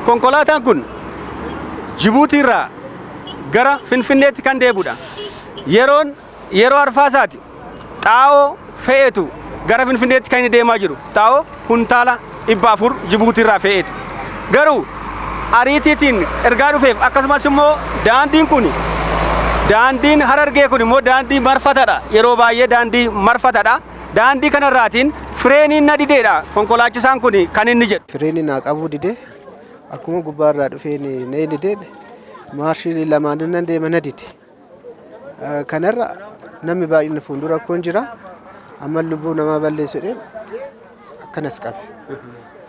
Konkolaataan kun Jibuutii irraa gara Finfinneetti kan deebi'udha. Yeroon yeroo arfaasaati. Xaa'oo fe'eetu gara Finfinneetti kan inni deemaa jiru. Xaa'oo kuntaala 400 Jibuutii irraa fe'eetu. Garuu ariitiitiin ergaa dhufeef akkasumas immoo daandiin kun, daandiin Harargee kun immoo daandii marfatadha. Yeroo baay'ee daandii marfatadha. Daandii kanarraatiin fireeniin na dideedha konkolaachisaan kun kan inni jedhu. Fireeniin naa qabuu didee, akkuma gubbaarraa dhufeen na didee, maarshii lamaan nan deema na dide. Kanarra namni baay'inni fuuldura kun jira. Amma lubbuu namaa balleessuudhaan akkanas qabe.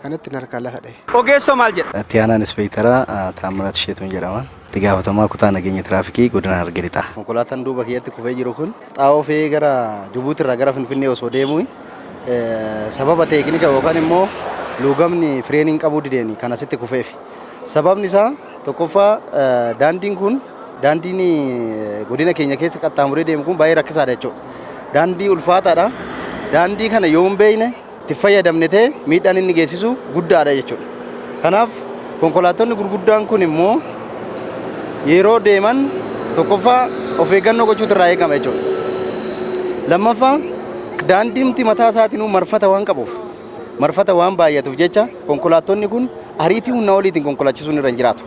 Kanatti harkaa lafa dha'e. Ogeessoo maal jedha? Itti aanaan ispeektaraa Taammiraat Isheetuun jedhama. Itti gaafatamaa kutaa nageenya tiraafikii godina Harargee Lixaa. Konkolaataan duuba kiyyatti kufee jiru kun xaa'oo fe'ee gara Jibuutirraa gara Finfinnee osoo deemu sababa teeknika yookaan immoo luugamni fireeniin qabuu dideen kan asitti kufeef. Sababni isaa tokkoffaa, daandiin kun, daandiin godina keenya keessa qaxxaamuree deemu kun baay'ee rakkisaadha jechuudha. Daandii ulfaataadha. Daandii kana yoo hin beekne, itti fayyadamne ta'e, miidhaan inni geessisu guddaadha jechuudha. Kanaaf konkolaattonni gurguddaan kun immoo yeroo deeman tokkoffaa of eeggannoo gochuutu irraa eegama jechuudha. Lammaffaa, daandiimti mataa isaatinuu marfata waan qabuuf, marfata waan baay'atuuf jecha, konkolaattonni kun ariitii humna oliitiin konkolaachisuun irra hin jiraatu.